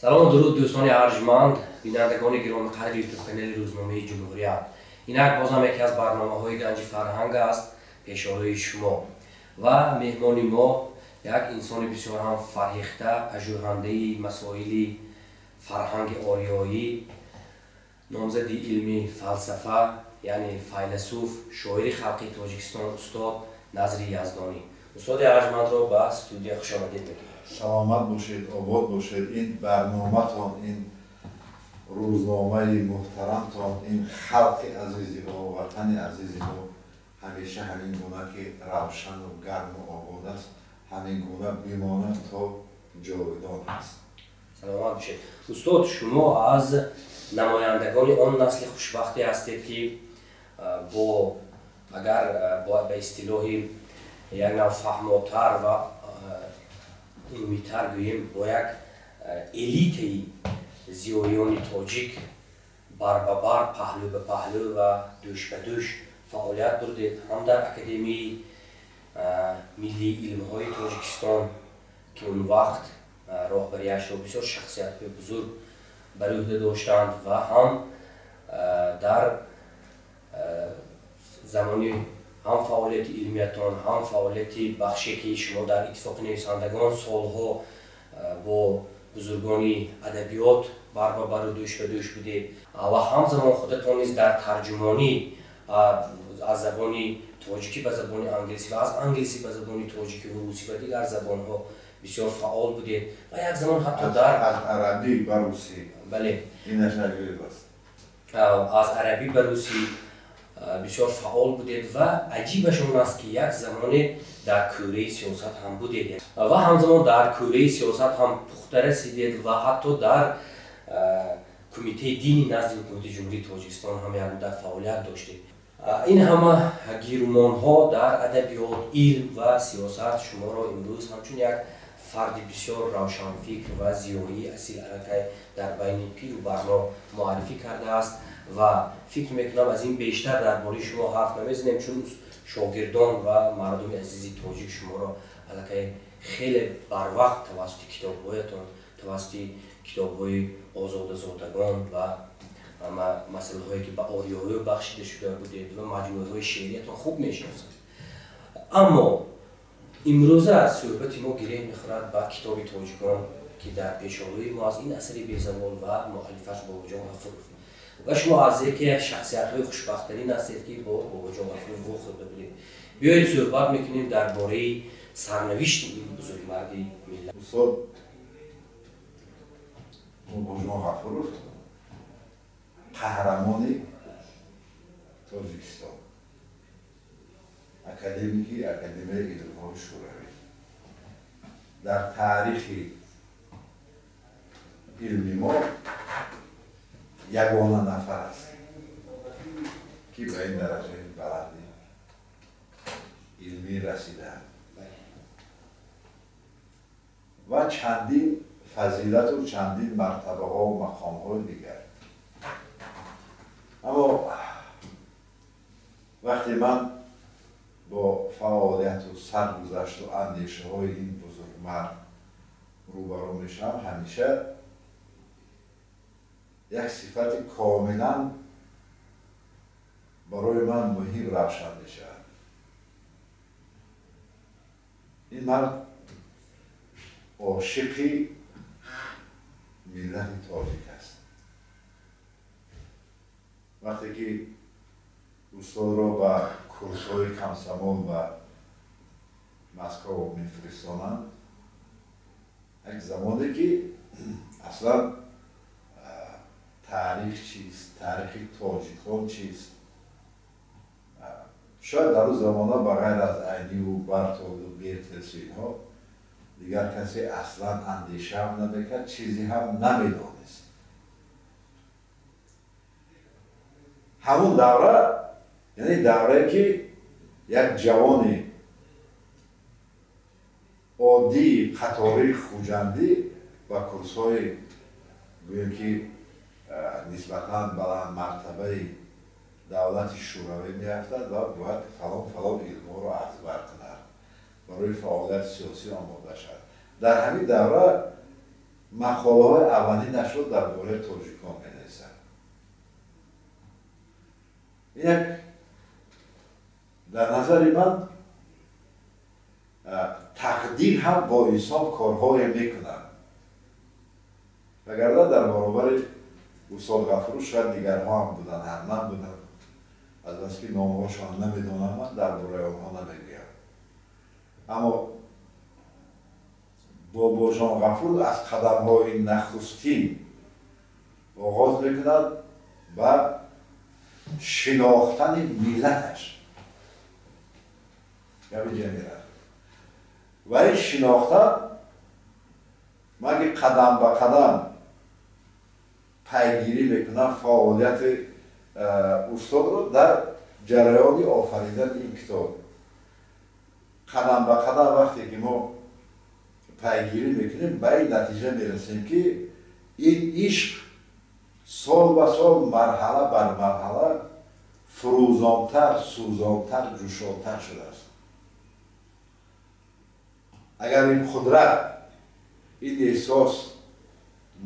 Салом, дуруд, дӯстони арҷманд, бинандагони гиромиқадри ютуб-канали рӯзномаи Ҷумҳурият. Инак бозам яке аз барномаҳои Ганҷи фарҳанг аст пешорои шумо ва меҳмони мо як инсони бисёр ҳам фарҳихта, пажӯҳандаи масоили фарҳанги ориёӣ, номзади илми фалсафа, яъне файласуф, шоири халқи Тоҷикистон, устод Назри Яздонӣ. Устоди арҷмандро ба студия хушомадед мегӯем. Саломат бошед, обод бошед. Ин барноматон, ин рӯзномаи муҳтарамтон, ин халқи азизи мо, ватани азизи мо ҳамеша ҳамин гуна ки равшану гарму обод аст, ҳамин гуна бимонад то ҷовидон аст. Саломат бошед. Устод, шумо аз намояндагони он насли хушбахте ҳастед, ки бо агар ба истилоҳи як нав фаҳмотар ва умумитар гӯем, бо як элитаи зиёиёни тоҷик бар ба бар, паҳлӯ ба паҳлӯ ва дӯш ба дӯш фаъолият бурдед, ҳам дар Академияи миллии илмҳои Тоҷикистон, ки он вақт роҳбарияшро бисёр шахсиятҳои бузург бар ӯҳда доштанд, ва ҳам дар замони ҳам фаъолияти илмиятон, ҳам фаъолияти бахше, ки шумо дар Иттифоқи нависандагон солҳо бо бузургони адабиёт бар ба бару дӯш ба дӯш будед ва ҳамзамон худатон низ дар тарҷумонӣ аз забони тоҷикӣ ба забони англисӣ ва аз англисӣ ба забони тоҷикӣ ва русӣ ва дигар забонҳо бисёр фаъол будед ва як замон ҳатто дар аз арабӣ ба русӣ. Бале. Инаш аҷоиб аст. Аз арабӣ ба русӣ бисёр фаъол будед ва аҷибаш он аст, ки як замоне дар кӯраи сиёсат ҳам будед ва ҳамзамон дар кӯраи сиёсат ҳам пухта расидед ва ҳатто дар Кумитаи дини назди Ҳукумати Ҷумҳурии Тоҷикистон ҳам як муддат фаъолият доштед. Ин ҳама гирумонҳо дар адабиёт, илм ва сиёсат шуморо имрӯз ҳамчун як фарди бисёр равшанфикр ва зиёии асил аллакай дар байни пиру барно муаррифӣ кардааст ва фикр мекунам, аз ин бештар дар бораи шумо ҳарф намезанем, чун шогирдон ва мардуми азизи тоҷик шуморо аллакай хеле барвақт тавассути китобҳоятон, тавассути китобҳои озодазодагон ва масъалаҳое, ки ба ориёиё бахшида шуда будед, ва маҷмӯаҳои шеъриятон хуб мешиносанд. Аммо имрӯза суҳбати мо гиреҳ мехӯрад ба китоби Тоҷикон, ки дар пешолӯи мо аз ин асари безавол ва муаллифаш Бобоҷон Ғафуров. Ва шумо аз яке аз шахсиятҳои хушбахттарин ҳастед, ки бо Бобоҷон Ғафуров вохӯрда будед. Биёед, суҳбат мекунем дар бораи сарнавишти ин бузургмарди миллат. Устод Бобоҷон Ғафуров қаҳрамони Тоҷикистон, академики Академияи илмҳои Шӯравӣ, дар таърихи илми мо ягона нафар аст, ки ба ин дараҷаи баланди илмӣ расидаанд ва чандин фазилату чандин мартабаҳову мақомҳои дигар. Аммо вақте ман бо фаъолияту саргузашту андешаҳои ин бузургмард рӯбарӯ мешавам, ҳамеша як сифати комилан барои ман муҳим равшан мешавад. Ин мард ошиқи миллати тоҷик аст. Вақте ки устодро ба курсҳои комсомол ба Москва мефиристонанд, як замоне ки аслан таърих чист, таърихи тоҷикон чист, шояд дар он замона ба ғайр аз Айниву Бартолду Бертелсу инҳо дигар касе аслан андешаам намекард, чизе ҳам намедонист. Ҳамун давра, яъне даврае ки як ҷавони оддии қатории хуҷандӣ ба курсҳои, гӯем ки, нисбатан баландмартабаи давлати Шӯравӣ меафтад ва бояд фалон фалон илмҳоро аз бар кунад, барои фаъолияти сиёсӣ омода шавад. Дар ҳамин давра Мақолаҳои аввалинашро дар бораи тоҷикон менависад. Як дар назари ман тақдир ҳам бо инсон корҳое мекунад. Вагарна дар баробари устод Ғафуров шояд дигарҳо ҳам буданд, ҳатман буданд. Аз баски номҳошон намедонам, ман дар бораи онҳо намегӯям. Аммо Бобоҷон Ғафуров аз қадамҳои нахустин оғоз мекунад ба шинохтани миллаташ. Гапи ҷамила. Ва ин шинохтан ман ки қадам ба қадам пайгирӣ мекунам фаъолияти устодро дар ҷараёни офаридани ин китоб. Қадам ба қадам вақте ки мо пайгирӣ мекунем, ба ин натиҷа мерасем, ки ин ишқ сол ба сол, марҳала бар марҳала фурӯзонтар, сӯзонтар, ҷӯшонтар шудааст. Агар ин қудрат, ин эҳсос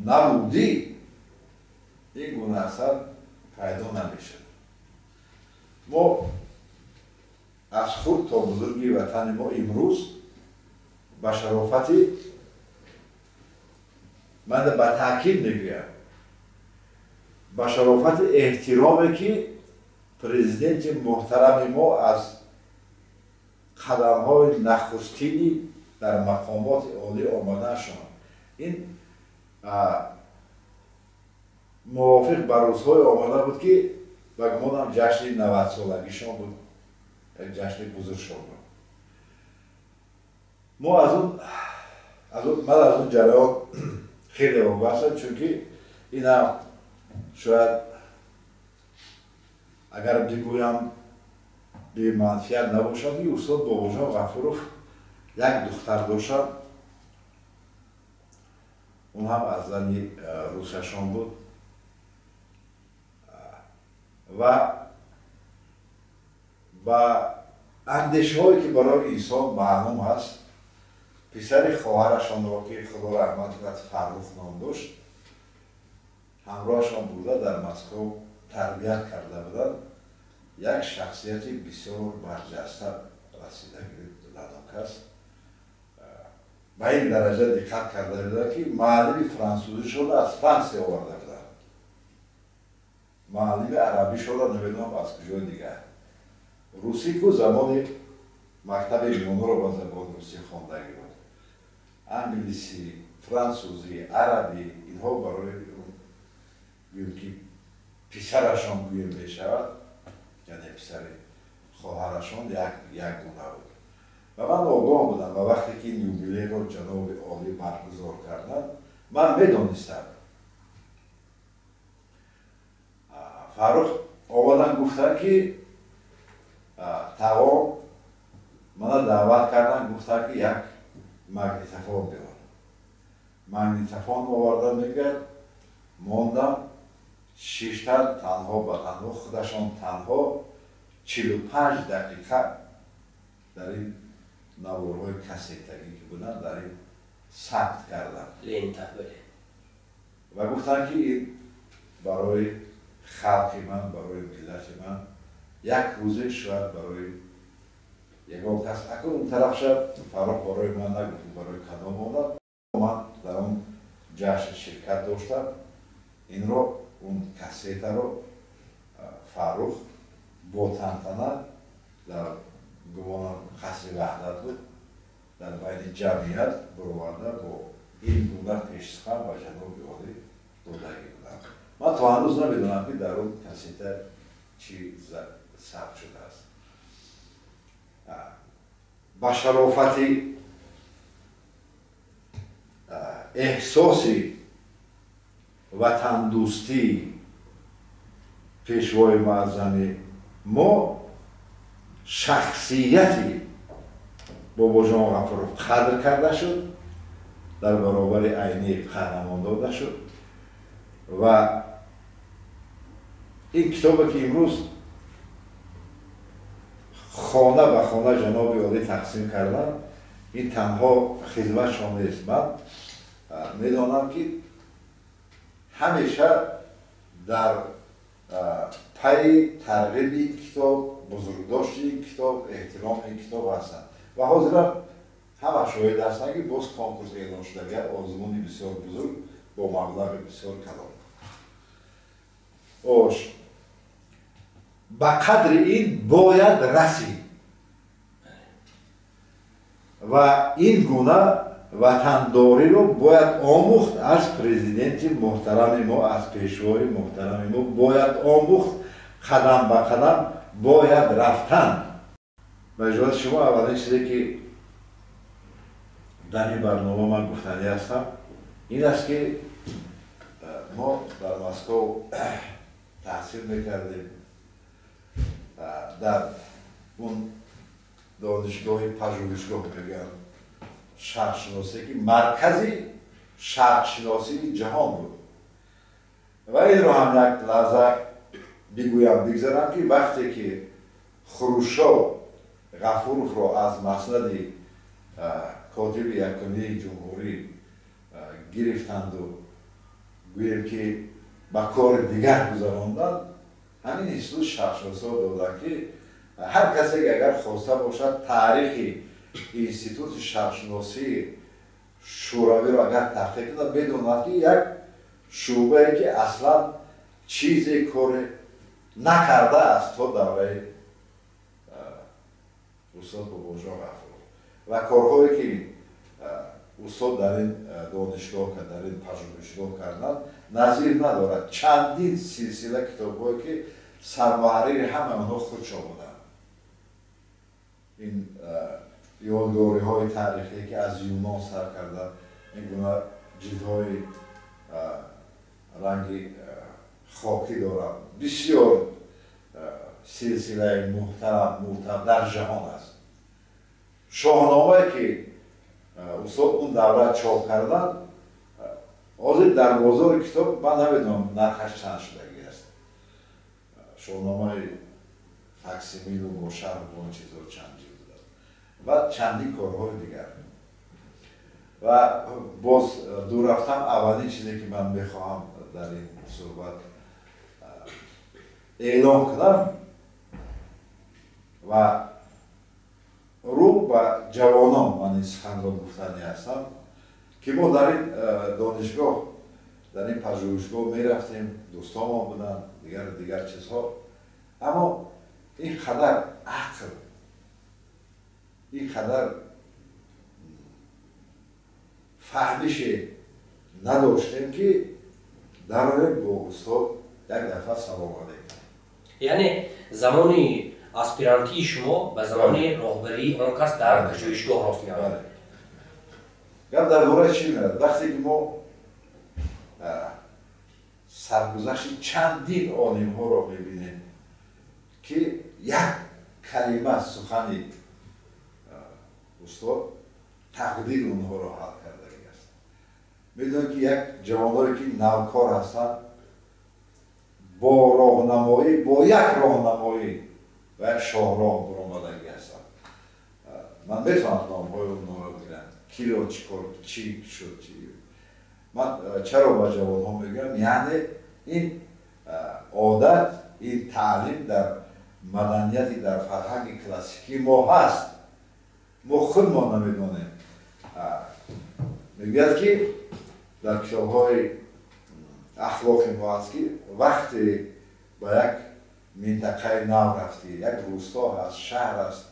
набудӣ, ин гуна асар пайдо намешуд. Мо аз хурд то бузурги ватани мо имрӯз ба шарофати, ман ба таъкид мегӯям, ба шарофати эҳтироме ки президенти муҳтарами мо аз қадамҳои нахустини дар мақомоти олӣ омадаашон, ин мувофиқ ба рӯзҳое омада буд, ки ба гумонам ҷашни 90-солагишон буд, як ҷашни бузургшон буд. Мо аз он ман аз он ҷараён хеле вобастам, чунки инам шояд агар бигӯям беманфиат набошад, ки устод Бобоҷон Ғафуров як духтар доштанд, он ҳам аз зани русашон буд ва ба андешаҳое ки барои инсон маълум ҳаст, писари хоҳарашонро, ки худо раҳмат кунад, Фаррух ном дошт, ҳамроҳашон бурда дар Москва тарбият карда буданд. Як шахсияти бисёр барҷаста расидагӣ буданд он кас. Ба ин дараҷа диққат карда буданд, ки муаллими франсузишонро аз Франсия оварда буданд, муаллими арабишонро намедонам аз куҷои дигар. Русӣ ку замони мактаби миёнаро ба забони русӣ хондагӣ буд. Англисӣ, франсузӣ, арабӣ инҳо барои гӯем ки писарашон гӯем мешавад, яъне писари хоҳарашон як гуна буд. Ва ман огоҳ будам ва вақте ки ин юбилейро ҷаноби олӣ баргузор карданд, ман медонистам. Фаррух омадан гуфтанд, ки тағом мана даъват карданд, гуфтанд, ки як магнитофон биёр. Магнитофон овардан, мегӯяд, мондам, шиштан танҳо ба танҳо, худашон танҳо 45 дақиқа дар ин наворҳои кассетагӣ ки буданд, дар ин сабт карданд. Лента, бале. Ва гуфтанд, ки ин барои халқи ман, барои миллати ман як рӯзе шояд барои ягон кас. Акун он тараф шад, Фаррух барои ман нагуфт, барои кадом омад. Ман дар он ҷашн ширкат доштам. Инро, он кассетаро Фаррух бо тантана дар гумонам қасри Ваҳдат буд, дар байни ҷамъият бароварда бо ин гуна пешсухан ба ҷаноби олӣ додагӣ буданд. Ман то ҳанӯз намедонам, ки дар он кассета чӣ сабт шудааст. Ба шарофати эҳсоси ватандӯстии пешвои муаззами мо шахсияти Бобоҷон Ғафуров қадр карда шуд, дар баробари Айнӣ қаҳрамон дода шуд ва ин китобе ки имрӯз хона ба хона ҷаноби олӣ тақсим карданд, ин танҳо хизматшон нест. Ман Медонам, ки ҳамеша дар пайи тарғиби ин китоб, бузургдошти ин китоб, эҳтироми ин китоб ҳастанд ва ҳозирам ҳама шоҳид ҳастанд, ки боз конкурс эълон шудагар, озмуни бисёр бузург бо маблағи бисёр калон. Ош ба қадри ин бояд расид ва ин гуна ватандориро бояд омӯхт аз президенти муҳтарами мо, аз пешвои муҳтарами мо бояд омӯхт, қадам ба қадам бояд рафтан. Ба иҷозати шумо, аввалин чизе, ки дар ин барнома ман гуфтанӣ ҳастам, ин аст, ки мо дар Москов таҳсил мекардем, дар он донишгоҳи пажӯҳишгоҳ мегӯянд шарқшиносӣ, ки маркази шарқшиносии ҷаҳон буд. Ва инро ҳам як лаҳза бигӯям, бигзарам, ки вақте ки Хрушчов Ғафуровро аз маснади котиби якумии ҷумҳурӣ гирифтанду гӯем, ки ба кори дигар гузаронданд, ҳамин институт шарқшиносиро доданд, ки ҳар касе ки агар хоста бошад, таърихи институти шарқшиносии шӯравиро агар таҳқиқ кунад, медонад, ки як шӯъбае, ки аслан чизе коре накардааст то давраи устод Бобоҷон Ғафуров. Ва корҳое, ки устод дар ин донишгоҳ, дар ин пажӯҳишгоҳ карданд, назир надорад. Чандин силсила китобҳое, ки сармуҳаррири ҳамаи онҳо худшон буданд, ин ёдгориҳои таърихие, ки аз Юнон сар карда, ин гуна ҷилдҳои ранги хокӣ доранд, бисёр силсилаи муҳтарам, мӯътабар дар ҷаҳон аст. Шоҳномае, ки устод он давра чоп карданд, ҳозир дар бозори китоб ман намедонам, нархаш чанд шудагӣ аст. Шоҳномаи факсимилу бо шарҳ, бо он чизҳо, чанд ҷилд буданд ва чандин корҳои дигар. Ва боз дур рафтам, аввалин чизе, ки ман мехоҳам дар ин суҳбат эълон кунам ва рӯ ба ҷавонон ман ин суханро гуфтанӣ ҳастам, ки мо дар ин донишгоҳ, дар ин пажӯҳишгоҳ мерафтем, дӯстонмон буданд, дигар дигар чизҳо, аммо ин қадар ақл, ин қадар фаҳмише надоштем, ки дароем, бо устод як дафъа салом алейкум. Яъне замони аспирантии шумо ба замони роҳбарии он кас дар пажӯҳишгоҳ рост меояд. Гап дар бораи чӣ меравад? Вақте ки мо саргузашти чандин олимҳоро мебинем, ки як калима сухани устод тақдири онҳоро ҳал кардагӣ аст. Медонем, ки як ҷавоноре, ки навкор ҳастанд, бо роҳнамоӣ, бо як роҳнамоӣ ва як шоҳроҳ баромадагӣ ҳастанд. Ман метавонам номҳои онҳоро бигирам, киро чӣ кор, чӣ шуд, чӣ. Ман чаро ба ҷавонҳо мегӯям? Яъне ин одат, ин таълим дар маданияти, дар фарҳанги классикии мо ҳаст, мо худмон намедонем. Мегӯяд, ки дар китобҳои ахлоқи мо аст, ки вақте ба як минтақаи нав рафтӣ, як рӯсто ҳаст, шаҳр аст,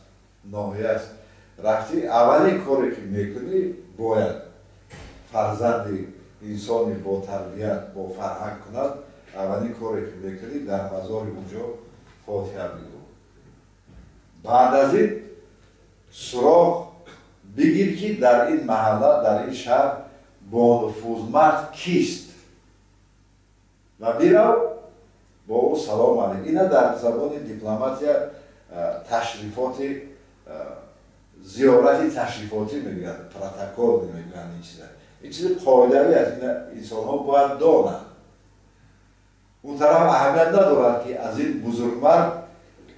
ноҳия аст, рафтӣ, аввалин коре, ки мекунӣ, бояд фарзанди инсони ботарбият, бо фарҳанг кунад, аввалин коре, ки мекунӣ, дар мазори унҷо фотиҳа бигӯ, баъд аз ин суроғ бигир, ки дар ин маҳалла, дар ин шаҳр бонуфузмард кист, ва бирав, бо ӯ салом алейк. Ина дар забони дипломатия ташрифоти, зиёрати ташрифотӣ мегӯянд, протокол мегӯянд. Ин чиза, ин чизи қоидавӣ аст, ина инсонҳо бояд донанд. Он тараф аҳамият надорад, ки аз ин бузургмард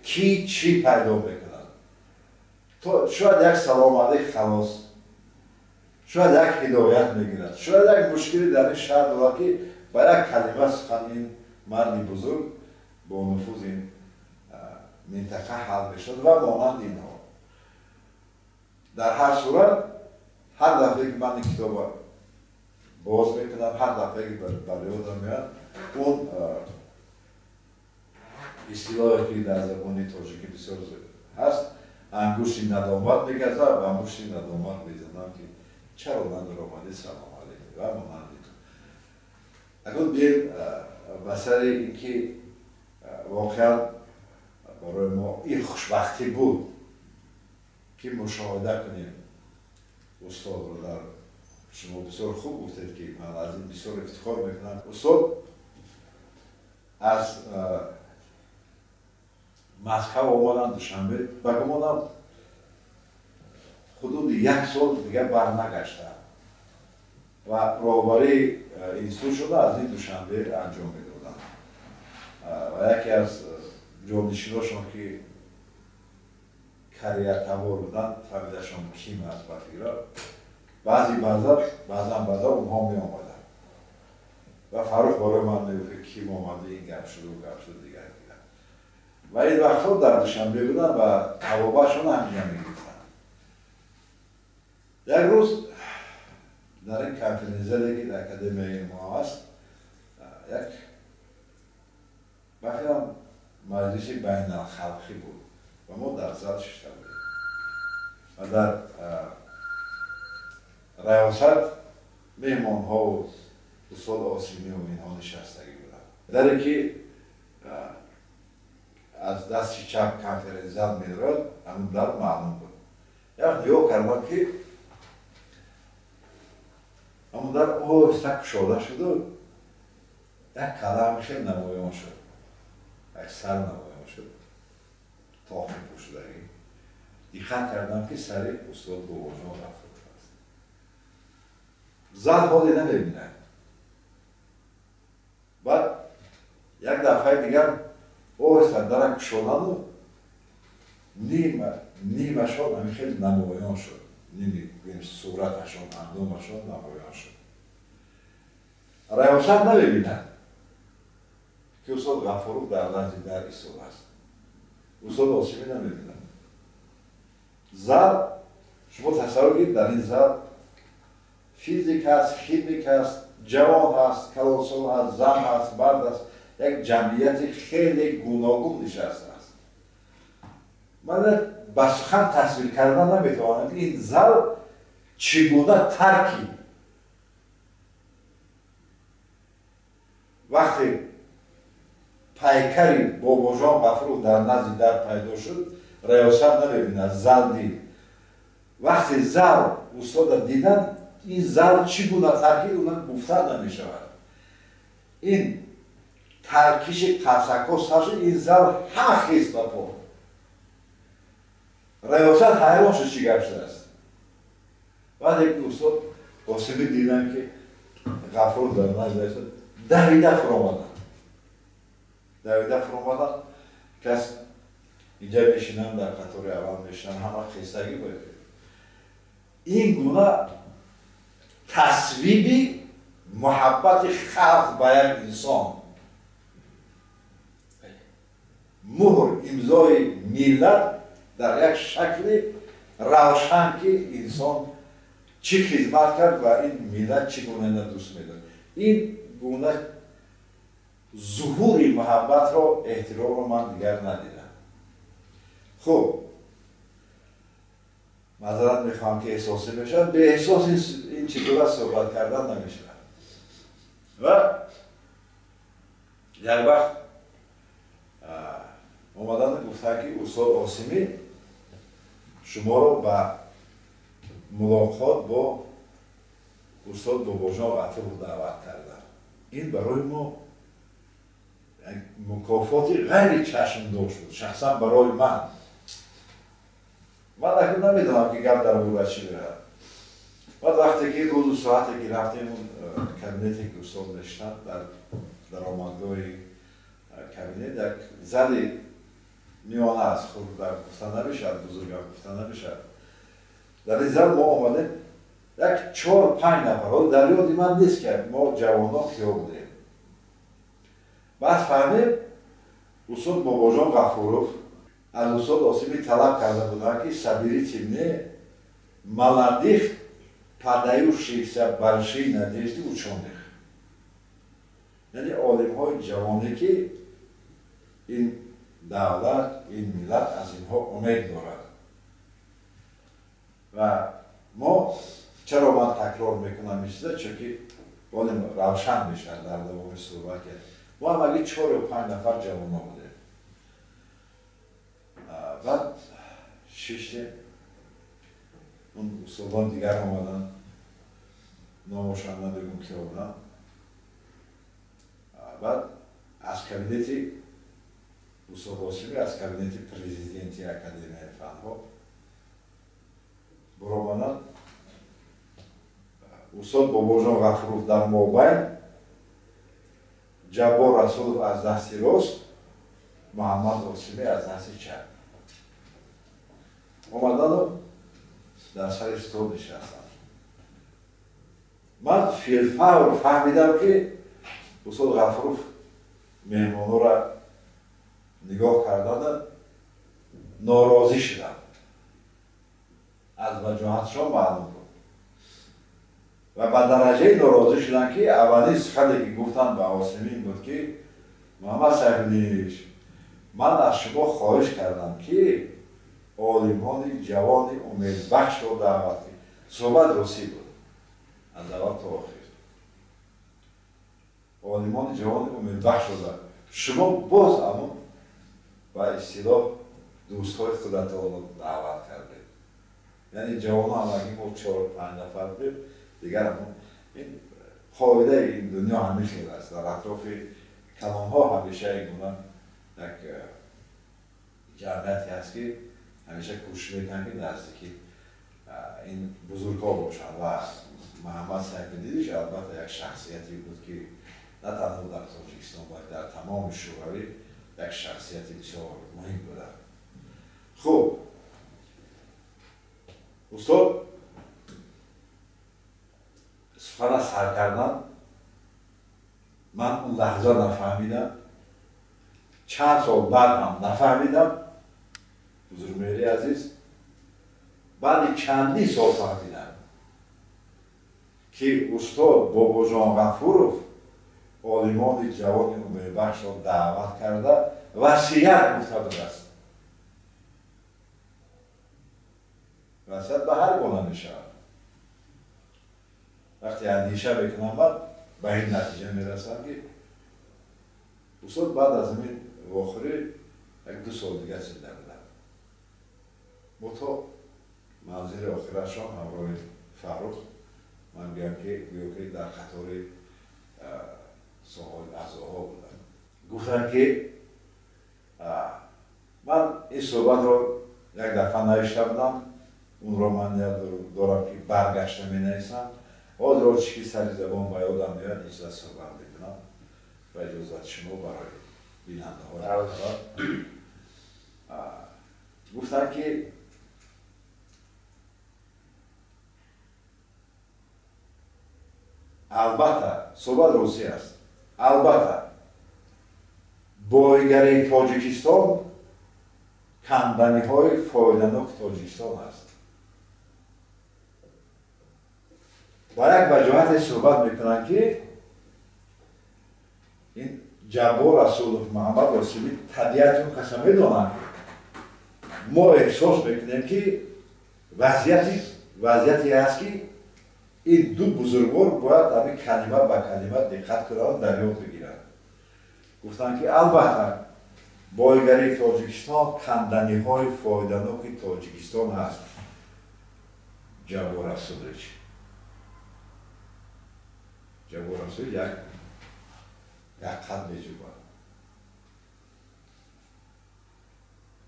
кӣ чӣ пайдо мекунад, то шояд як салом алейк, халос. Шояд як ҳидоят мегирад, шояд як мушкиле дар ин шаҳр дорад, ки ба як калима сухан ин марди бузург бо нуфуз ин минтақа ҳал мешуд ва монанди инҳо. Дар ҳар сурат, ҳар дафъае ки ман ин китобро боз мекунам, ҳар дафъае ки бар ёдам меояд, он истилоҳе ки дар забони тоҷикӣ бисёр ҳаст, ангушти надомат мегазад ва ангушти надомат мезанам, ки чаро надоромадӣ, салом алейкум ва монанди ту. Акнун бием ба сари ин ки воқеан барои мо ин хушбахтӣ буд, ки мушоҳида кунем устодро. Дар шумо бисёр хуб гуфтед, ки ман аз ин бисёр ифтихор мекунам. Устод аз Москва омаданд Душанбе, ба гумонам ҳудуди як сол дигар барнагаштанд ва роҳбарии институт шуда аз ин Душанбе анҷом медоданд. Ва яке аз ҷонишиношон, ки карьертабор буданд, фамилияшон Ким аст ба фикра, баъзан баъза онҳо меомаданд ва Фаррух барои ман мегуфт, ки Ким омада, ин гап шуду гап шуд, дигар дигар. Ва ин вақтҳо дар Душанбе буданд ва тавобашон ҳаминҷа мегирифтанд. Як рӯз дар ин конференсияе, ки дар академияи мо аст, як ба фикрам маҷлиси байналхалқӣ буд ва мо дар зал шишта будем ва дар раёсат меҳмонҳову устод Осимиву инҳо нишастагӣ буданд. Даре ки аз дасти чап конференсзал медорад, ҳамун дар маълум буд. Як нигоҳ кардам, ки ҳамун дар оҳиста кушода шуду як калам хел намоён шуд, як сар намоён шуд, тоқи пӯшидагӣ. Диққат кардам, ки сари устод Бобоҷон Ғафуров аст. Зал ҳоле намебинад. Баъд як дафъаи дигар оҳиста дара кушодану нимашон ҳамин хел намоён шуд, ними сураташон, андомашон намоён шуд. Раёсат намебинад, ки устод Ғафуров дар назди дар истодааст. Устод Осимӣ намебинад. Зал, шумо тасаввур кунед, дар ин зал физик ҳаст, химик ҳаст, ҷавон ҳаст, калонсол ҳаст, зан ҳаст, мард аст, як ҷамъияти хеле гуногун нишастааст. Ман ба сухан тасвир кардан наметавонам, ки ин зал чӣ гуна таркиб. Вақте пайкари Бобоҷон Ғафуров дар назди дар пайдо шуд, раёсат намебинад, зал дид. Вақте зал устода диданд, ин зал чӣ гуна таркиб, она гуфта намешавад. Ин таркиши қарсакҳо сар шуд, ин зал ҳама хез ба по. Раёсат ҳайрон шуд, чӣ гап шудааст. Баъде ки устод Осимӣ диданд, ки Ғафуров дар назди истод, давида фуромаданд. Давида фуромаданд, кас инҷа мешинанд, дар қатори аввал мешинанд, ҳама хестагӣ бояд. Ин гуна тасвиби муҳаббати халқ ба як инсон, муҳр имзои миллат дар як шакли равшан, ки инсон чӣ хизмат кард ва ин миллат чӣ гуна ина дӯст медорад. Ин гуна зуҳури муҳаббатро, эҳтиромро ман дигар надидам. Хуб, маъзарат мехоҳам, ки эҳсосӣ мешавад, беэҳсос ин чизора суҳбат кардан намешавад. Ва як вақт омадан гуфтанд, ки устод Осимӣ шуморо ба мулоқот бо устод Бобоҷон Ғафуров даъват карданд. Ин барои мо як мукофоти ғайри чашмдошт буд, шахсан барои ман. Ман акнун намедонам, ки гап дар бораи чӣ меравад. Баъд вақте ки рӯзу соате ки рафтем, он кабинете ки устод мешинад, дар даромадгоҳи кабинет як зали миёна аст, хурд гуфта намешавад, бузургам гуфта намешавад. Дар ин зал мо омадем, Як 4-5 нафар, дар ёди ман нест ки мо ҷавонон киҳо будем. Баъд фаҳмем, устод Бобоҷон Ғафуров аз устод Осимӣ талаб карда буданд, ки соберите мне молодых, подающихся большие надежды учёных, яъне олимҳои ҷавоне, ки ин давлат, ин миллат аз инҳо умед дорад. Ва мо чаро ман такрор мекунам ин чиза, чунки олим равшан мешавад дар давоми суҳбат. Мо ҳамагӣ 4 ё 5 нафар ҷавонҳо будем. Баъд шиштем, он устодон дигар омаданд, номошон намегум ки буданд. Баъд аз кабинети устод Осимӣ, аз кабинети президенти Академияи фанҳо баромаданд. Устод Бобоҷон Ғафуров дар мобайн, Ҷаббор Расулов аз дасти рост, Муҳаммад Осимӣ аз дасти чап омадану дар сари стол нишастанд. Ман филфавр фаҳмидам, ки устод Ғафуров меҳмонҳоро нигоҳ кардана норозӣ шуданд. Аз ваҷоҳатшон маълум буд ва ба дараҷаи норозӣ шуданд, ки аввалин сухане ки гуфтанд ба Осимӣ ин буд, ки Муҳаммад Сайфиддинович, ман аз шумо хоҳиш кардам, ки олимони ҷавони умедбахшро даъват кунед. Суҳбат русӣ буд аз аввал то охир. Олимони ҷавони умедбахшро даъват, шумо боз ҳамон ба истилоҳ дӯстҳои худатонро даъват кардед. Яъне ҷавонон ҳамагӣ мо 4-5 нафар будем. Дигар ҳамон ин қоидаи ин дунё ҳамин хел аст, дар атрофи калонҳо ҳамеша ин гуна як ҷамъияте ҳаст, ки ҳамеша кӯшиш мекунанд, ки наздики ин бузургҳо бошанд. Ва Муҳаммад Сайфиддинович албатта як шахсияте буд, ки на танҳо дар Тоҷикистон, балки дар тамоми Шӯравӣ як шахсияти бисёр муҳим буда. Хуб, устод сухана сар кардан, ман он лаҳза нафаҳмидам, чанд сол баъд ҳам нафаҳмидам, бузургмеҳри азиз, баъди чандин сол фаҳмидам, ки устод Бобоҷон Ғафуров олимони ҷавони умедбахшро даъват карда васият гуфта будааст. Васият ба ҳар гуна мешавад. Вақте андеша мекунам, ман ба ин натиҷа мерасам, ки устод баъд аз ҳамин вохӯрӣ 1-2 сол дигар зинда буданд. Мо то манзили охирашон ҳамроҳи Фаррух, ман гӯям, ки гӯё ки дар қатори соҳои аъзоҳо буданд. Гуфтанд, ки ман ин суҳбатро як дафъа навишта будам, онро ман ният дорам, ки баргашта менависам. Ҳозир чӣ ки сари забон ба ёдам меояд, ин чиза суҳбат мекунам ва иҷозати шумо барои бинандаҳо. Гуфтанд, ки албатта суҳбат русӣ аст, албатта боигарии Тоҷикистон канданиҳои фоиданоки Тоҷикистон аст. Ба як ваҷоҳате суҳбат мекунанд, ки ин Ҷаббор Расулов, Муҳаммад Осимӣ табиати он каса медонанд. Мо эҳсос мекунем, ки вазъияте ҳаст, ки ин ду бузургвор бояд ҳамин калима ба калима диққат кунанд, дар ёд бигиранд. Гуфтанд, ки албатта боигарии Тоҷикистон канданиҳои фоиданоки Тоҷикистон ҳаст. Ҷаббор Расулович, Ҷаббор Расулович як қад меҷӯбад.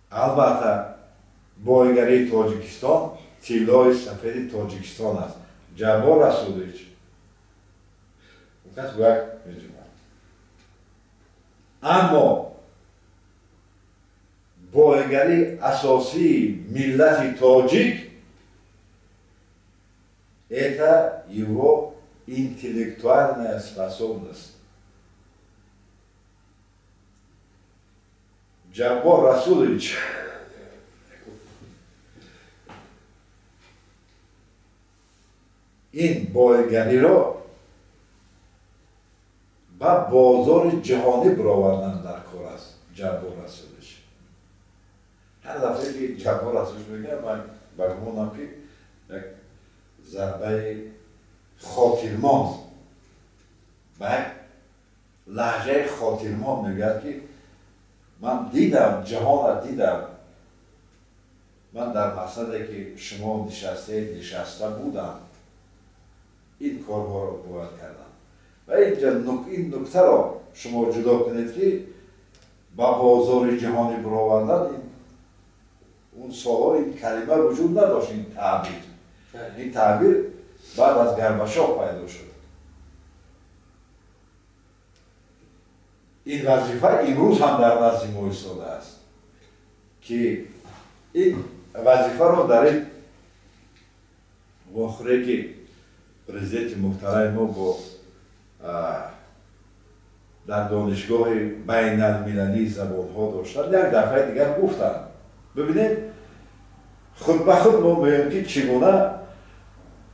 Албатта боигарии Тоҷикистон тиллои сафеди Тоҷикистон аст. Ҷаббор Расулович он кас гӯяк меҷӯбад. Аммо боигарии асосии миллати тоҷик Это его интеллектуальная способность. Ҷаббор Расулович, ин бойгариро ба бозори ҷаҳонӣ баровардан дар кор аст. Ҷаббор Расулович, ҳар дафъае ки Ҷаббор Расулович мегӯям, ман ба гумонам, ки як зарбаи хотирмон, ба як лаҳҷаи хотирмон мегӯяд, ки ман дидам, ҷаҳонро дидам, ман дар мақсаде ки шумо нишастаед нишаста будам, ин корҳоро бояд кардам. Ва инҷа ин нуктаро шумо ҷудо кунед, ки ба бозори ҷаҳонӣ баровардан, он солҳо ин калима вуҷуд надошт, ин таъбир. Ин таъбир баъд аз Горбачов пайдо шуд. Ин вазифа имрӯз ҳам дар назди мо истодааст, ки ин вазифаро дар ин вохӯре ки президенти муҳтарами мо бо дар Донишгоҳи байналмилалии забонҳо доштанд, як дафъаи дигар гуфтанд. Бибинед, худ ба худ мо мегӯем, ки чӣ гуна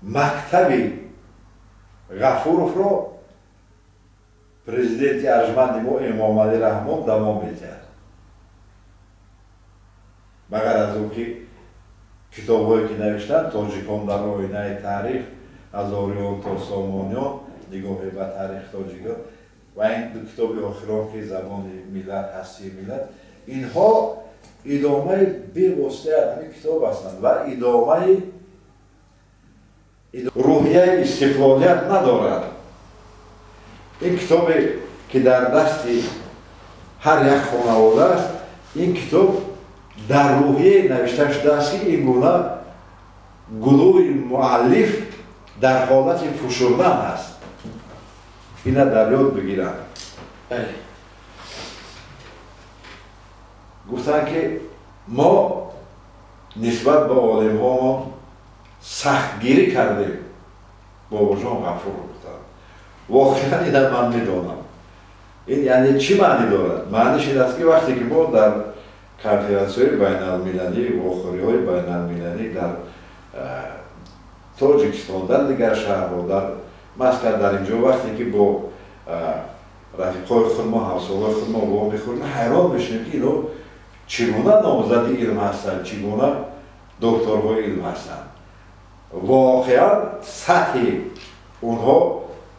мактаби Ғафуровро президенти арҷманди мо Эмомалӣ Раҳмон давом медиҳад. Ба ғайр аз он ки китобҳое ки навиштанд, «Тоҷикон дар оинаи таърих», «Аз ориён то сомониён», «Нигоҳе ба таърихи тоҷикон» ва ин ду китоби охирон, ки «Забони миллат», «Ҳастии миллат», инҳо идомаи бевоситаи ҳамин китоб ҳастанд ва идомаи рӯҳияи истиқлолият надорад. Ин китобе ки дар дасти ҳар як хонавода аст, ин китоб дар рӯҳияе навишта шудааст, ки ин гуна гулӯи муаллиф дар ҳолати фушурдан аст. Ина дар ёд бигиранд. Гуфтанд, ки мо нисбат ба олимҳомон сахтгирӣ кардем. Бобоҷон Ғафуров гуфтанд. Воқеан ина ман медонам. Ин яъне чӣ маънӣ дорад? Маъниш ин аст, ки вақте ки мо дар конференсияҳои байналмилалӣ, вохӯриҳои байналмилалӣ дар Тоҷикистон, дар дигар шаҳрҳо, дар Москва, дар инҷо, вақте ки бо рафиқҳои худ мо, ҳамсолҳои худ мо вомехӯрем, ҳайрон мешавем, ки ино чӣ гуна номзади илм ҳастанд, чӣ гуна докторҳои илм ҳастанд. Воқеан сатҳи онҳо,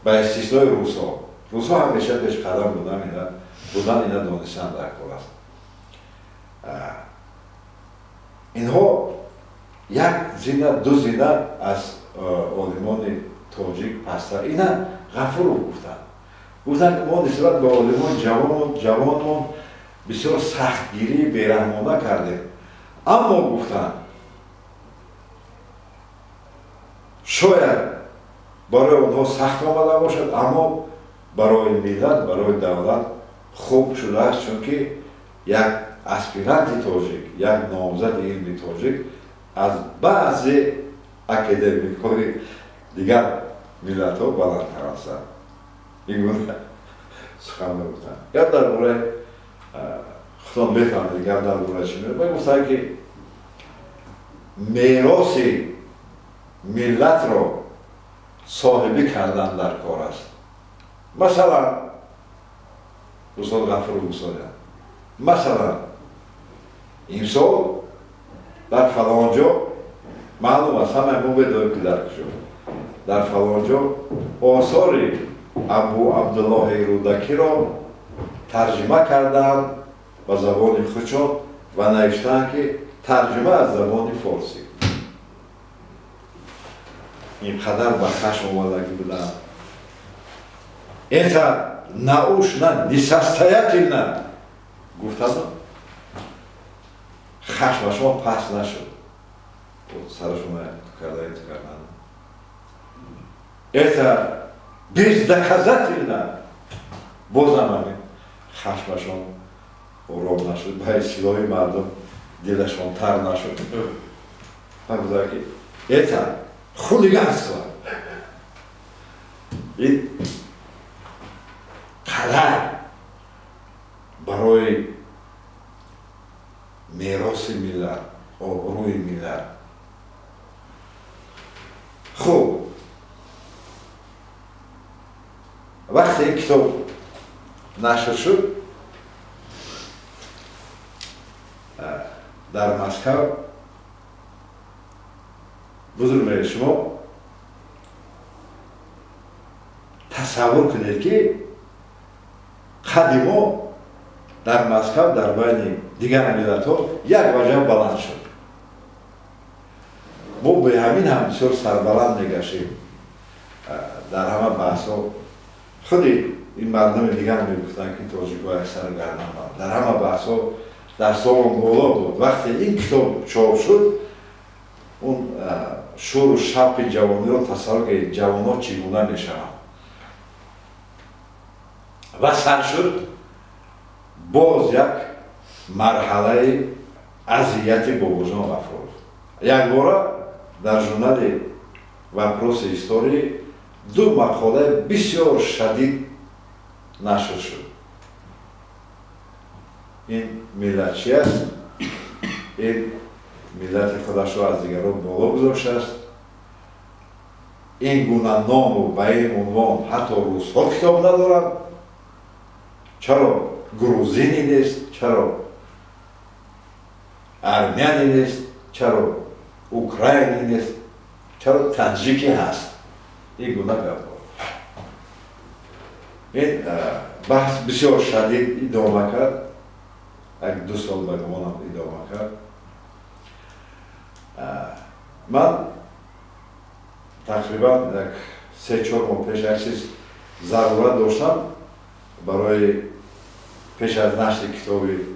ба истиснои русҳо, русҳо ҳамеша пешқадам будан, ина донистан дар кор аст. Инҳо як зина, ду зина аз олимони тоҷик пасттар. Ина Ғафуров гуфтанд. Гуфтанд, ки мо нисбат ба олимони ҷавонмон бисёр сахтгирии бераҳмона кардем, аммо гуфтанд, шояд барои онҳо сахт омада бошад, аммо барои миллат, барои давлат хуб шудааст, чунки як аспиранти тоҷик, як номзади илми тоҷик аз баъзе академикҳои дигар миллатҳо баландтар ҳастанд. Ин гуна сухан мегуфтанд. Гап дар бораи худон мефаҳмед, гап дар бораи чӣ мегӯяд. Гуфтанд, ки мероси миллатро соҳибӣ кардан дар кор аст. Масалан, устод Ғафуров гуфтанд, масалан, имсол дар фалон ҷо, маълум аст, ҳамаи мо медонем, ки дар куҷо, дар фалон ҷо осори Абу Абдуллоҳи Рӯдакиро тарҷима карданд ба забони худшон ва навиштанд, ки тарҷима аз забони форсӣ. Ин қадар ба хашм омадагӣ буданд. Это научно несостоятельно, гуфтанд. Хашмашон паст нашуд, сарашон карда карданд. Это бездоказательно, бозам ҳамин хашмашон ором нашуд, ба истилоҳи мардум дилашон тар нашуд. Гуфтанд, ки это хулиганство. Ин қадар барои мероси миллат, обрӯи миллат. Хуб, вақте ин китоб нашр шуд дар Москва, бузург шумо тасаввур кунед, ки қади мо дар Москва дар байни дигар миллатҳо як ваҷаб баланд шуд. Мо бе ҳамин ҳам бисёр сарбаланд мегаштем дар ҳама баҳсҳо. Худи ин мардуми дигар мегуфтанд, ки тоҷикҳо як сару гардан баланд. Дар ҳама баҳсҳо дастҳомон боло буд. Вақте ин китоб чоп шуд, он шӯру шавқи ҷавониро тасаввур кунед, ҷавонҳо чӣ гуна мешаванд. Ва сар шуд боз як марҳалаи азияти Бобоҷон Ғафуров. Якбора дар журнали «Вопросы истории» ду мақолаи бисёр шадид нашр шуд. Ин миллат чи аст? Ин миллати худашро аз дигарон боло гузоштааст. Ин гуна ному ба ин унвон ҳатто русҳо китоб надоранд. Чаро грузини нест? Чаро армяни нест? Чаро украини нест? Чаро таҷики ҳаст? Ин гуна гапҳо. Ин баҳс бисёр шадид идома кард, як ду сол ба гумонам идома кард. Ман тақрибан як 3-4 моҳ пеш як чиз зарурат доштам барои пеш аз нашри китоби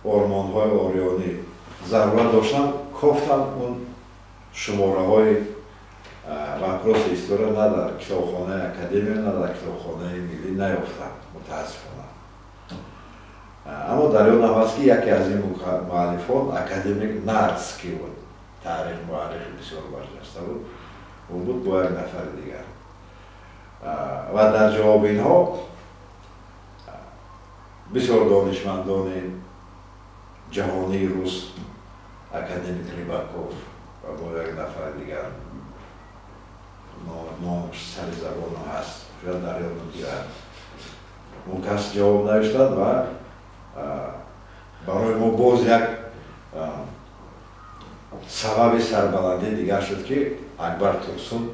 «Ормонҳои ориёнӣ» зарурат доштам, кофтам он шумораҳои «Вопросы история» на дар китобхонаи академия, на дар китобхонаи миллӣ наёфтам, мутаассифона. Аммо дар ёдам ҳаст, ки яке аз ин муаллифон академик Нарский буд, таърих муаррихи бисёр барҷаста буд, ӯ буд бо як нафари дигар. Ва дар ҷавоби инҳо бисёр донишмандони ҷаҳонии рус, академик Рибаков ва бо як нафари дигар, номаш сари забонам ҳаст, шояд дар ёдам биёяд, он кас ҷавоб навиштанд ва барои мо боз як сабаби сарбаландии дигар шуд, ки Акбар Турсун,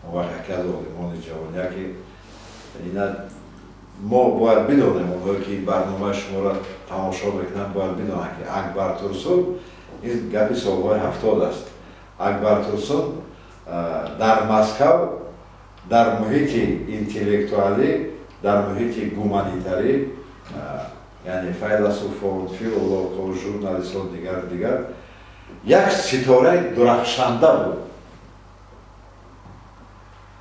он вақт яке аз олимони ҷавония, ки ина мо бояд бидонем, онҳое ки барномаи шуморо тамошо мекунанд бояд бидонанд, ки Акбар Турсун, ин гапи солҳои 70 аст, Акбар Турсун дар Москав дар муҳити интеллектуалӣ, дар муҳити гуманитарӣ, яъне файласуфон, филологҳо, журналистҳо, дигар дигар, як ситораи дурахшанда буд.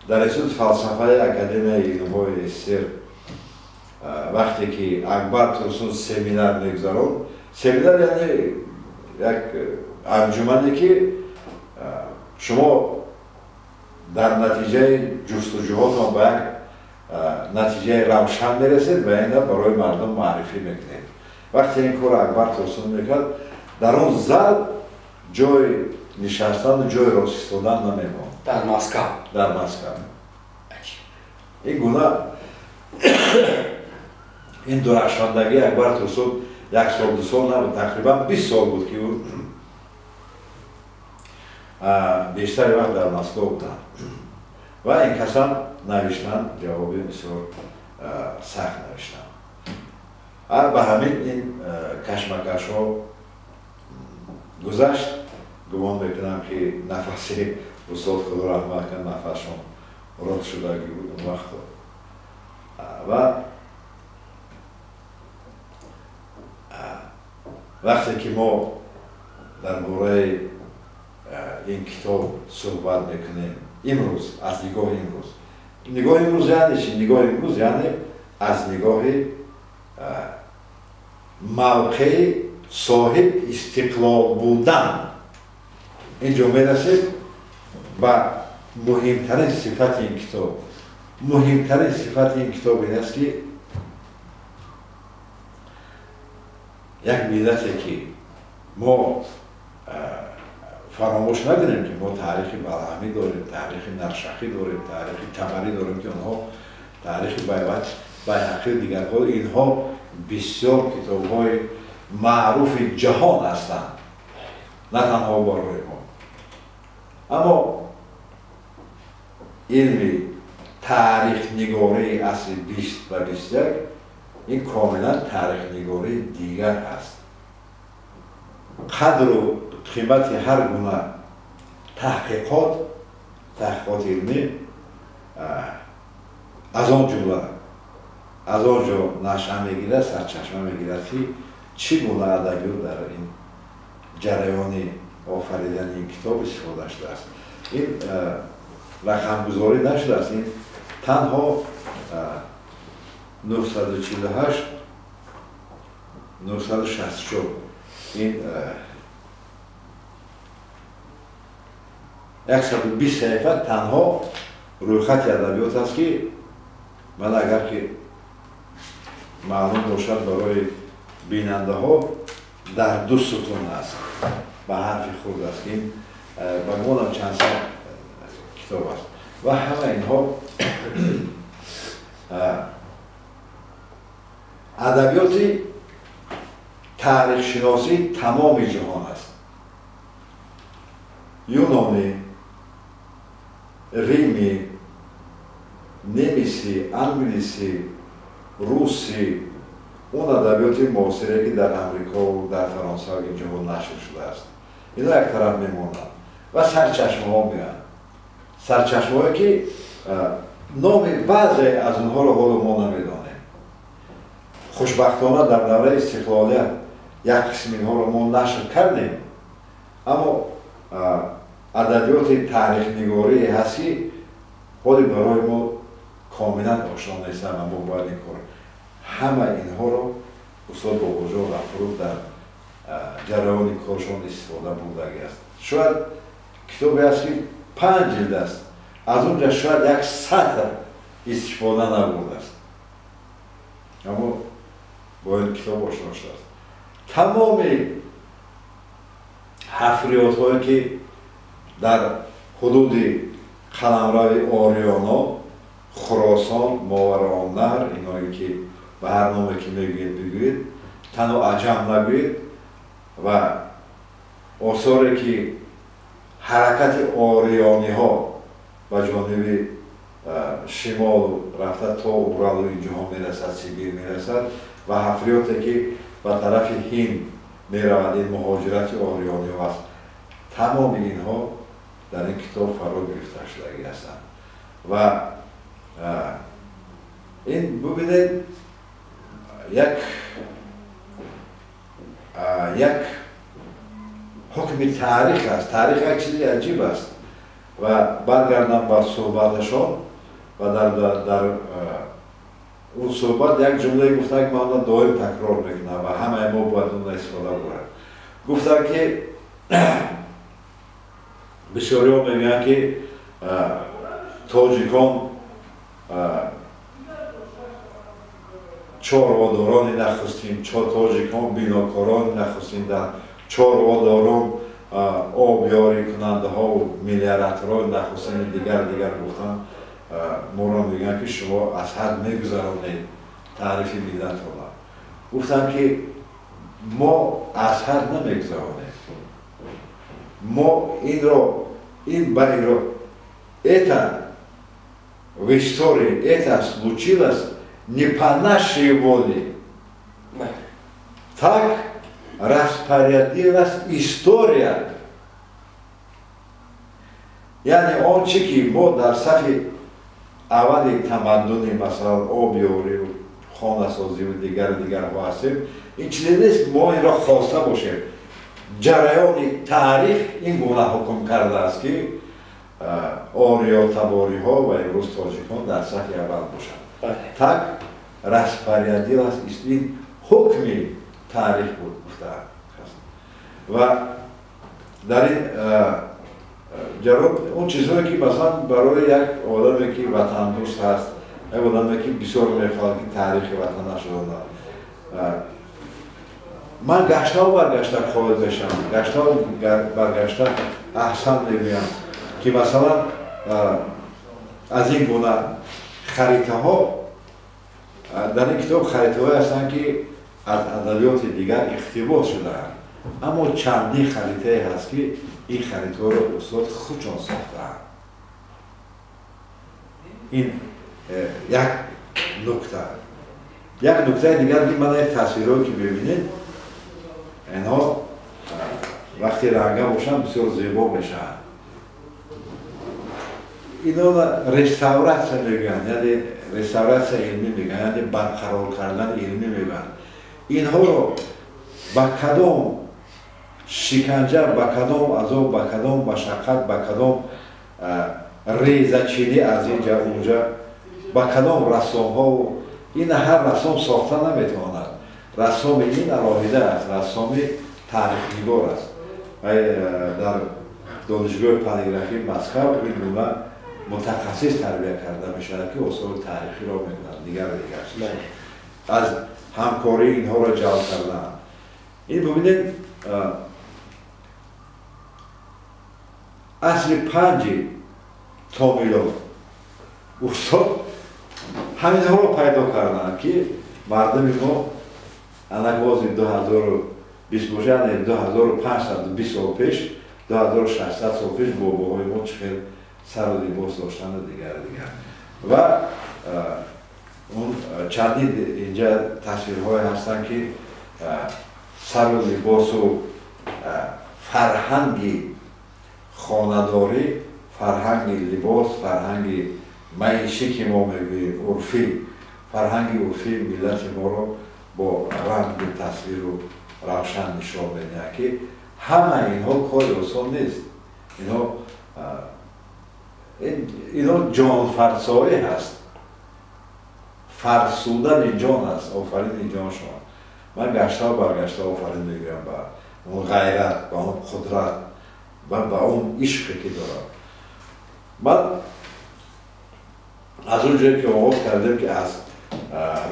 Дар институти фалсафаи Академияи илмҳои СССР вақте ки Акбар Турсун семинар мегузаронд, семинар яъне як анҷумане, ки шумо дар натиҷаи ҷустуҷӯҳотон ба як натиҷаи равшан мерасед ва ина барои мардум маърифӣ мекунед. Вақте ин корро Акбар Турсун мекард, дар он зал ҷои нишастану ҷои рост истодан намемонд. Дар Москав? Дар Москав. Ин гуна ин дурахшандагии Акбар Турсун як сол, ду сол набуд, тақрибан 20 сол буд, ки ӯ бештари вақт дар Москва буданд. Ва ин касам навиштанд, ҷавоби бисёр сахт навиштанд. Ба ҳамин ин кашмакашҳо гузашт. Гумон мекунам, ки нафаси устод, худо раҳмат кунад, нафасшон рост шудагӣ буд он вақто. Ва вақте ки мо дар бораи ин китоб суҳбат мекунем имрӯз, аз нигоҳи имрӯз, нигоҳи имрӯз яъне чи? Нигоҳи имрӯз яъне аз нигоҳи мавқеи соҳиб истиқлол будан. Инҷо мерасем ба муҳимтарин сифати ин китоб. Муҳимтарин сифати ин китоб ин аст, ки як миллате ки мо фаромӯш накунем, ки мо таърихи Балъамӣ дорем, таърихи Наршахӣ дорем, таърихи Табарӣ дорем, ки онҳо таърихи Байҳақию дигарҳо, инҳо бисёр китобҳои маъруфи ҷаҳон ҳастанд, на танҳо барои мо. Аммо илми таърихнигории асри 20 ва 21 ин комилан таърихнигории дигар аст. Қадру қимати ҳар гуна таҳқиқоти илмӣ аз он ҷумла аз он ҷо нашъа мегирад, сарчашма мегирад, ки чӣ гуна адабиёт дар ин ҷараёни офаридани ин китоб истифода шудааст. Ин рақамгузорӣ нашудааст, ин танҳо 948 964 ин 120 саҳифа танҳо рӯйхати адабиёт аст, ки ман агар ки маълум бошад барои бинандаҳо, дар ду сутун аст, ба ҳарфи хурд аст, ин ба гумонам чанд сад китоб аст ва ҳама инҳо адабиёти таърихшиносии тамоми ҷаҳон аст. Юнонӣ, римӣ, немисӣ, англисӣ, русӣ, он адабиёти муосире, ки дар Амрикову дар Фаронса ин ҷаҳон нашр шудааст, ино як тараф мемонанд ва сарчашмаҳо меоянд. Сарчашмаҳое, ки номи баъзе аз онҳоро ҳоло мо намедонем. Хушбахтона дар давраи истиқлолият як қисми инҳоро мо нашр кардем, аммо адабиёти таърихнигорие ҳаст, ки ҳоли барои мо комилан ошно нестанд ва мо бояд ин кор ҳама инҳоро устод Бобоҷон Ғафуров дар ҷараёни коршон истифода бурдагӣ аст. Шояд китобе аст, ки 5 ҷилд аст, аз он ҷа шояд як сатр истифода набурдааст, аммо бо ин китоб ошно шудааст. Тамоми ҳафриётҳое, ки дар ҳудуди қаламрави Ориёно, Хуросон, Мовароуннаҳр, иное ки ба ҳар номе ки мегӯед бигӯед, танҳо аҷам нагӯед, ва осоре ки ҳаракати ориёниҳо ба ҷониби шимолу рафта то Уралу ин ҷоҳо мерасад, Сибир мерасад, ва ҳафриёте ки ба тарафи Ҳинд меравад, ин муҳоҷирати ориёниҳо аст, тамоми инҳо дар ин китоб фаро гирифта шудагӣ ҳастанд. Ва ин бубинед, як ҳукми таърих аст. Таърих як чизи аҷиб аст. Ва баргардам ба суҳбаташон, ва дар он суҳбат як ҷумлае гуфтанд, ки ман онро доим такрор мекунам ва ҳамаи мо бояд онро истифода бурем. Гуфтанд, ки бисёриҳо мегӯянд, ки тоҷикон чорводорони нахустин, тоҷикон бинокорони нахустин, дар чорводорон обёрикунандаҳову мелиораторҳои нахустини дигар гуфтанд. Моро мегӯянд, ки шумо аз ҳад мегузаронед таърифи миллатро. Гуфтанд, ки мо аз ҳад намегузаронем, мо инро ин ба инро это в истории это случилось не по нашей воле, так распорядилась история. Яъне он чи ки мо дар сафи аввали тамаддуни, масалан, обёриву хонасозиву дигару дигарҳо ҳастем, ин чизе нест мо инро хоста бошем. Ҷараёни таърих ин гуна ҳукм кардааст, ки ориётабориҳо ва имрӯз тоҷикон дар сафи аввал бошанд. Так распорядилась, ин ҳукми таърих буд, гуфтаанд. Ва дар ин Он чизҳое ки масалан барои як одаме ки ватандӯст ҳаст, як одаме ки бисёр мехоҳад ки таърихи ватанашро донад, ман гаштаву баргашта қоил мешавам, гаштаву баргашта аҳсан мегӯям ки масалан аз ин гуна харитаҳо дар ин китоб харитаҳое ҳастанд ки аз адабиёти дигар иқтибос шудаанд, аммо чандин харитае ҳаст ки ин харитаҳоро устод худшон сохтаанд. Ин як нукта. Як нуктаи дигар ки ман ин тасвирҳое ки мебинед, инҳо вақте ранга бошанд бисёр зебо мешаванд. Инҳо реставратсия мегӯянд, яъне реставратсия илмӣ мегӯянд, яъне барқарор кардани илмӣ мегӯянд. Инҳоро ба кадом шиканҷа, ба кадом азоб, ба кадом машаққат, ба кадом резачинӣ аз инҷа унҷа, ба кадом рассомҳо, ин ҳар рассом сохта наметавонад. Рассоми ин алоҳида аст, рассоми таърихнигор аст. Дар донишгоҳи полиграфии Москва ин гуна мутахассис тарбия карда мешавад ки осори таърихиро мекунад, дигару дигар аз ҳамкории инҳоро ҷалб кардаанд. Ин бибинед, асри панҷи то милод устод ҳаминҳоро пайдо карданд ки мардуми мо анак бози 2020 бошад, яъне 2520 сол пеш, 2600 сол пеш бобоҳои мо чӣ хел сару либос доштанду дигару дигар. Ва он чандин инҷа тасвирҳое ҳастанд ки сару либосу фарҳанги хонадорӣ, фарҳанги либос, фарҳанги маишӣ ки мо мегӯем урфӣ, фарҳанги урфии миллати моро бо рангу тасвиру равшан нишон медиҳад ки ҳама инҳо кори осон нест. Инҳо ҷонфарсоӣ ҳаст, фарсудани ҷон аст, офарини ҷоншон. Ман гаштаву баргашта офарин мегӯям ба он ғайрат, ба он қудрат ва ба он ишқе ки дорад. Ман аз он ҷое ки оғоз кардем ки аз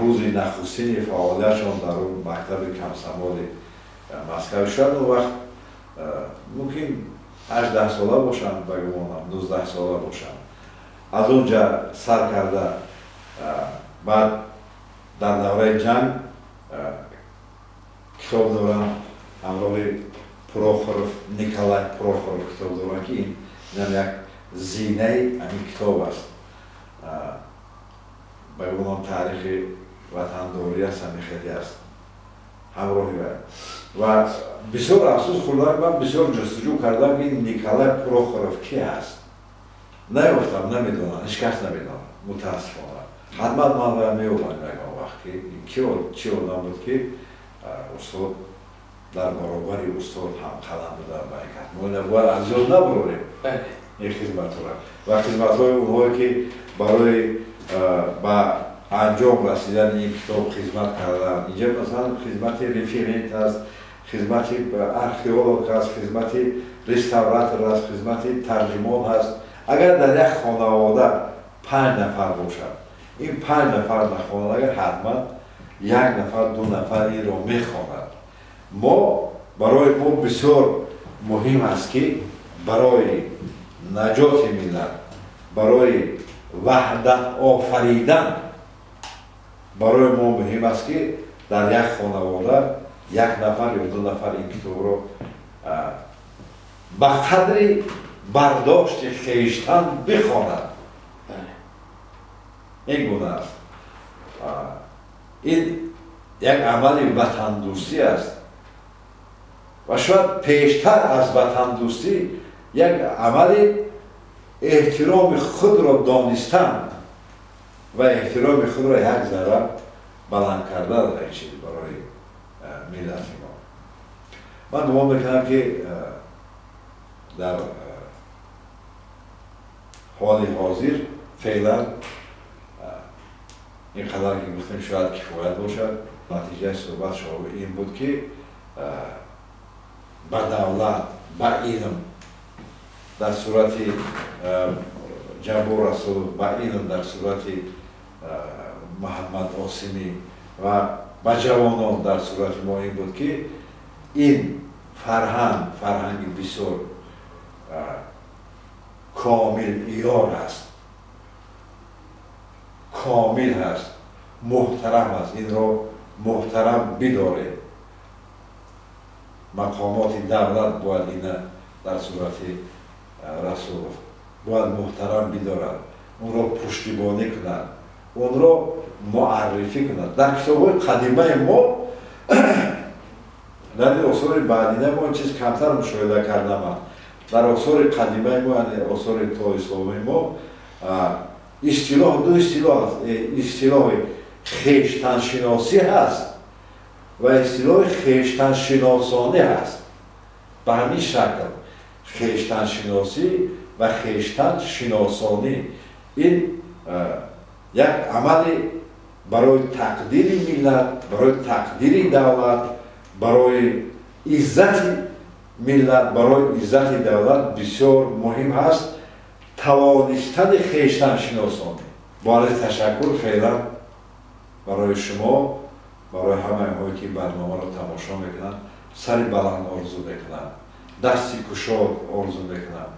рӯзи нахустини фаъолиятшон дар он мактаби комсомоли Москва, шояд он вақт мумкин 18 сола бошанд, ба гумонам 19 сола бошанд, аз он ҷа сар карда баъд дар давраи ҷанг китоб дорам ҳамроҳи Прохоров, Николай Прохоров китоб дорам ки инам як зинаи ҳамин китоб аст. Ба гумонам таърихи ватандорӣ аст, ҳамин хеле аст ҳамроҳи вай. Ва бисёр афсӯс хӯрдам, ман бисёр ҷустуҷӯ кардам ки Николай Прохоров ки ҳаст. Наёфтам, намедонам, ҳеҷ кас намедонад, мутаассифона. Ҳатман ман вай меёбам ягон вақт ки чӣ одам буд ки устод дар баробари устод ҳамқалам будам ба ин кас. Мо ина бояд аз ёд набурорем ин хизматҳоро ва хизматҳои онҳое ки барои ба анҷом расидани ин китоб хизмат карданд. Инҷа масалан хизмати референт аст, хизмати археолог аст, хизмати реставратор аст, хизмати тарҷимон аст. Агар дар як хонавода 5 нафар бошад, ин 5 нафар нахонад, агар ҳатман 1 нафар, 2 нафар инро мехонад. Мо барои мо бисёр муҳим аст ки барои наҷоти миллат, барои ваҳдат офаридан барои мо муҳим аст ки дар як хонавода 1 нафар ё 2 нафар ин китобро ба қадри бардошти хештан бихонад. Ин гуна аст. Ин як амали ватандӯстӣ аст ва шояд пештар аз ватандӯстӣ як амали эҳтироми худро донистан ва эҳтироми худро як зарра баланд кардан ин чиз барои миллати мо. Ман гумон мекунам ки дар ҳоли ҳозир феълан ин қадар ки гуфтем шояд кифоят бошад. Натиҷаи суҳбат шоҳ ин буд ки ба давлат, ба илм Дар сурати Ҷаббор Расулов, ба илм дар сурати Муҳаммад Осимӣ ва ба ҷавонон дар сурати мо ин буд, ки ин фарҳанг фарҳанги бисёр комил иёр аст, комил ҳаст, муҳтарам аст. Инро муҳтарам бидоред. Мақомоти давлат бояд ина дар сурати Расулов бояд муҳтарам бидорад, онро пуштибонӣ кунад, онро муаррифӣ кунад. Дар китобҳои қадимаи мо, дар ин осори баъдина мо ин чиз камтар мушоҳида кардаман. Дар осори қадимаи мо, яъне осори тоисломии мо, истилоҳ, ду истилоҳ аст: истилоҳи хештаншиносӣ ҳаст ва истилоҳи хештаншиносонӣ ҳаст. Ба ҳамин шакл хештаншиносӣ ва хештаншиносонӣ ин як амали барои тақдири миллат, барои тақдири давлат, барои иззати миллат, барои иззати давлат бисёр муҳим ҳаст тавонистани хештаншиносонӣ. Бо арзи ташаккур феълан барои шумо, барои ҳамаи онҳое, ки барномаро тамошо мекунанд, сари баланд орзу мекунам, дасти кушод орзу мекунам,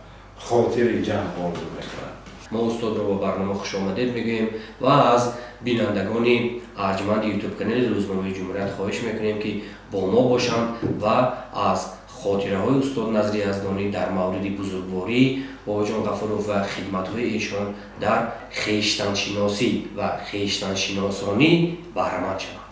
хотири ҷамъ орзу мекунам. Мо устодро ба барнома хушомадед мегӯем ва аз бинандагони арҷманди ютуб канали Рӯзномаи Ҷумҳурият хоҳиш мекунем, ки бо мо бошанд ва аз хотираҳои устод Назри Яздонӣ дар мавриди бузургвории Бобоҷон Ғафуров ва хидматҳои эшон дар хештаншиносӣ ва хештаншиносонӣ баҳраманд шаванд.